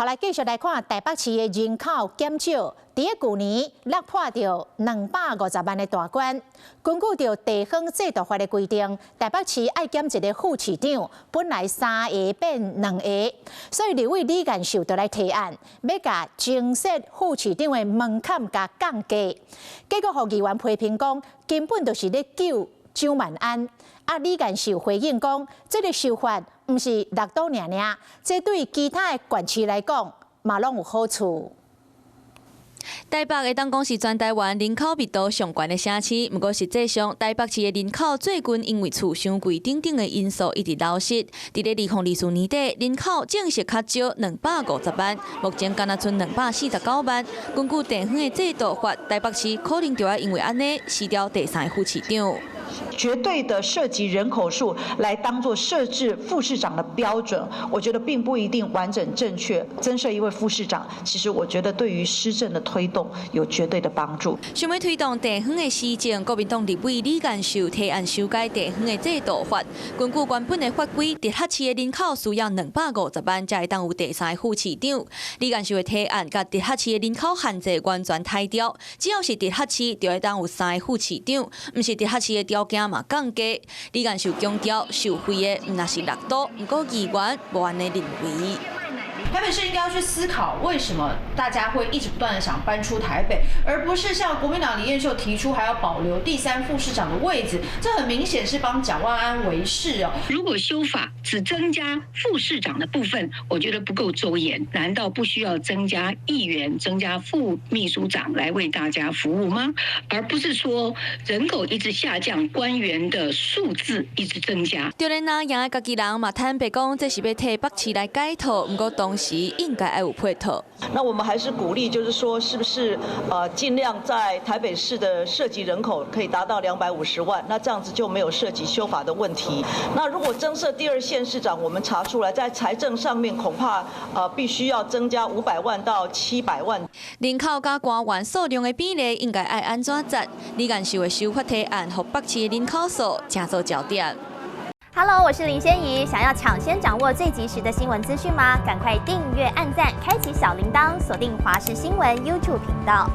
來繼續來看台北市的人口減少，佇咧舊年落破著250萬的大關。根據著地方制度法的規定，台北市愛減一個副市長，本來三個變兩個，所以立委李彥秀就來提案，欲共增設副市長的門檻共降低。結果，予議員批評講，根本就是咧救蔣萬安。啊，李彥秀回應講，這個修法毋是六都爾爾，這對其他的縣市來講嘛攏有好處。台北會當講是全台灣人口密度上懸的城市，毋過實際上台北市的人口最近因為厝傷貴等等的因素一直流失。佇咧2024年底，人口正式較少250萬，目前干焦賰249萬。根據地方的制度法，台北市可能就愛因為按呢辭掉第三個副市長。絕對的涉及人口數來當做設置副市長的標準，我覺得並不一定完整正確。增設一位副市長，其實我覺得對於施政的推動有絕對的幫助。想欲推動地方的施政，國民黨立委李彥秀提案修改地方的制度法。根據原本的法規，直轄市的人口需要250萬，才會當有第三個副市長。李彥秀的提案，共直轄市的人口限制完全刣掉，只要是直轄市，就會當有三个副市長，毋是直轄市的條件嘛降低。李彥秀強調，受惠的毋但是六都，毋過議員無按呢認為。台北市應該要去思考，為什麼大家會一直不斷的想搬出台北，而不是像國民黨李彥秀提出還要保留第三副市長的位置，這很明顯是幫蔣萬安為勢哦。如果修法只增加副市長的部分，我覺得不夠周延。難道不需要增加議員、增加副秘書長來為大家服務嗎？而不是說人口一直下降，官員的數字一直增加。就連那贏的家己人嘛坦白講，這是欲替北市來解套，毋過同時應該愛有配套。那我們還是鼓勵，就是說，是不是盡量在台北市的設籍人口可以達到250萬，那這樣子就沒有涉及修法的問題。那如果增設第二縣市長，我們查出來在財政上面恐怕必須要增加500萬到700萬。人口佮官員數量的比例應該愛按怎節？李彥秀的修法提案，予北市的人口數成做焦點。 Hello，我是林仙怡。想要搶先掌握最及時的新聞資訊嗎？趕快訂閱、按讚、開啟小鈴鐺，鎖定華視新聞 YouTube 頻道。